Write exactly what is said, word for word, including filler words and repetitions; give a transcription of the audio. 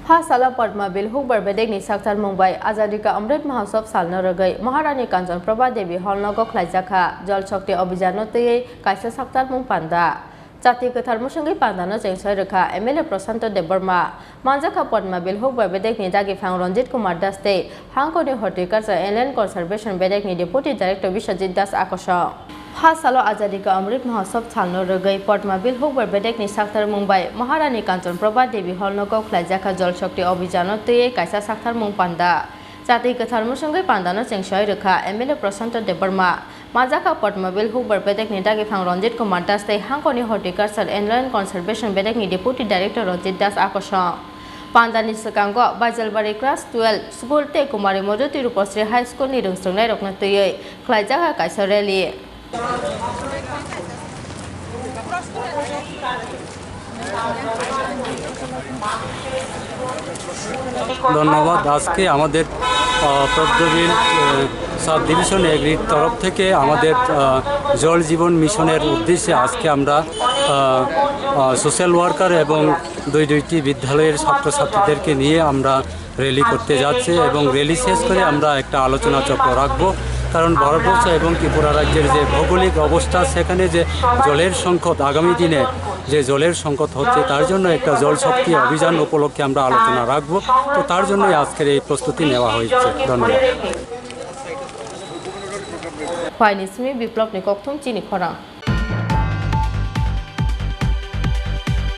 Ha salo Padma Bill hukbar bedekni saktarmung bai Azadi Ka Amrit Mahotsav salno rwgwi Maharani Kanchan Prabha Devi Hall nogo khlaijakha Jal Shakti Abhijan no twiwi kaisa saktarmung panda. Chati kwthar mwswngwi pandano chengsoi rwkha M L A Prashanto Debbarma. Manjakha Padma Bill hukbar bedekni dagiphang Ranjit Kumar Das tei Hangkoni Horticulture and Land Conservation bedekni Deputy Director Biswajit Das Akosong. Ha salo Azadi Ka Amrit Mahotsav salno rwgwi Padma Bill hukbar bedekni saktarmung bai Maharani Kanchan Prabha Devi Hall nogo khlaijakha Jal Shakti Abhijan no twiwi kaisa saktarmung panda. Chati kwthar mwswngwi pandano chengsoi rwkha M L A Prashanto Debbarma. Manjakha Padma Bill hukbar bedekni dagiphang Ranjit Kumar Das tei Hangkoni Horticulture and Land Conservation bedekni Deputy Director Ranjit Das Akosong. Pandani swkango Baijalbari Class twelve School tei Kumari Moduti Rupasri High School ni rwngchwngnairokno twiwi khlaijakha kaisa rally. ধন্যবাদ। আজকে আমাদের, আহ, পদ্মবিল, আহ, sub division এগ্রির তরফ থেকে আমাদের, আহ, জল জীবন মিশনের উদ্দেশ্যে আজকে আমরা, আহ, আহ, সোশ্যাল ওয়ার্কার এবং দুই দুইটি বিদ্যালয়ের ছাত্রছাত্রীদেরকে নিয়ে আমরা র্যালি করতে যাচ্ছি এবং র্যালি শেষ করে আমরা একটা আলোচনা চক্র রাখবো। কারণ ভারতবর্ষ এবং ত্রিপুরা রাজ্যের যে ভৌগোলিক অবস্থা, সেখানে যে জলের সংকট, আগামী দিনে যে জলের সংকট হচ্ছে, তার জন্য একটা জল শক্তি অভিযান উপলক্ষে আমরা আলোচনা রাখবো। তো তার জন্যই আজকের এই প্রস্তুতি নেওয়া হয়েছে। ধন্যবাদ। Phaini simi Biplobni kokthum chini khorang.